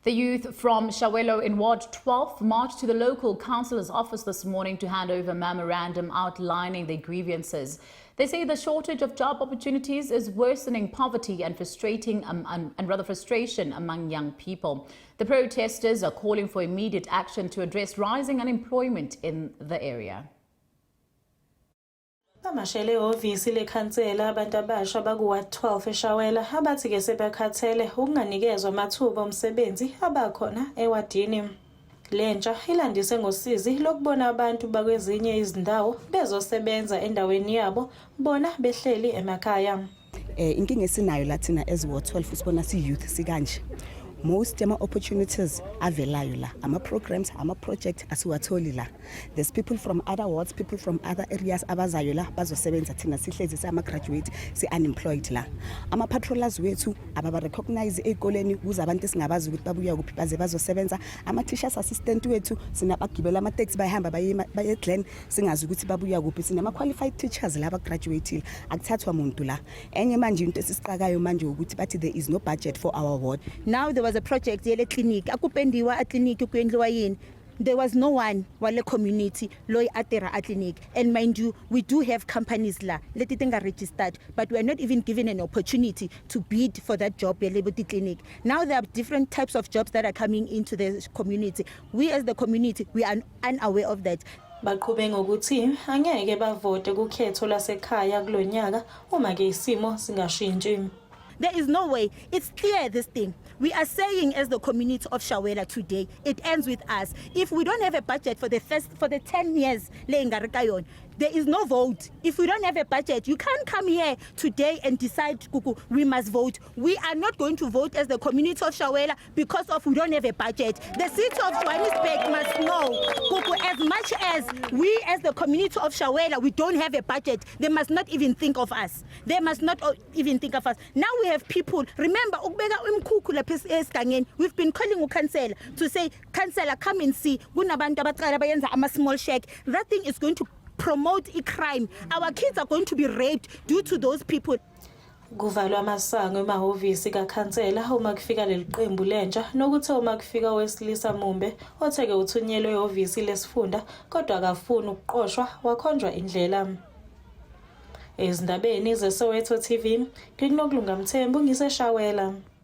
The youth from Shawelo in Ward 12 marched to the local councillor's office this morning to hand over a memorandum outlining their grievances. They say the shortage of job opportunities is worsening poverty and frustration among young people. The protesters are calling for immediate action to address rising unemployment in the area. Bamashele ihhovisi lekhansela abantu abasha bakuwa 12 eShawela abathi ke sebekhathele ukunganikezwa amathuba omsebenzi abakhona ewadini. Lentsha ilandise ngosizi lokubona abantu bakwezinye izindawo bezosebenza endaweni yabo bona behleli emakhaya. Inkinga esinayo lathina as Ward 12 usibona si youth sikanje. Most opportunities avelayo la, programs, projects asiwatholi la. There's people from other wards, people from other areas abazayo la bazosebenza thina sihlezi graduate si unemployed la. Patrollers wethu ababa recognize ezikoleni kuze abantu singabazi ukuthi babuya kuphi baze bazosebenza. Teachers assistant wethu sinabagibela ama-taxi bayahamba baye Glen singazi ukuthi babuya kuphi. Sinama qualified teachers laba graduate akuthathwa umuntu la. Enye manje into esisiqakayo manje ukuthi bathi there is no budget for our ward. Now there was a project yele clinic akupendiwa a clinic kuyendliwa yini. There was no one wale community loy atera a clinic, and mind you we do have companies la let it registered, but we are not even given an opportunity to bid for that job yele clinic. Now there are different types of jobs that are coming into the community. We as the community we are unaware of that. Baqhube ngokuthi angeke bavote kukhetho lasekhaya kulonyaka uma ke isimo singashintshi. There is no way. It's clear this thing. We are saying as the community of Shawela today, it ends with us. If we don't have a budget for the 10 years, there is no vote. If we don't have a budget, you can't come here today and decide we must vote. We are not going to vote as the community of Shawela because we don't have a budget. The city of Johannesburg must know, as much as we as the community of Shawela, we don't have a budget, they must not even think of us. They must not even think of us. Now we have people, remember, we've been calling councillor to say, councillor, come and see, a small shack. That thing is going to promote a crime. Our kids are going to be raped due to those people. Kuvalwa amasango emahhovisi kakhansela uma kufika leli qembu lentsha nokuthi uma kufika wesilisa Mumbe otheke uthunyelwe ehhovisi lesifunda kodwa akafuni ukuqoshwa wakhonjwa indlela. Ezindabeni zeSoweto TV, nginokulunga Mthembu ngiseShawela.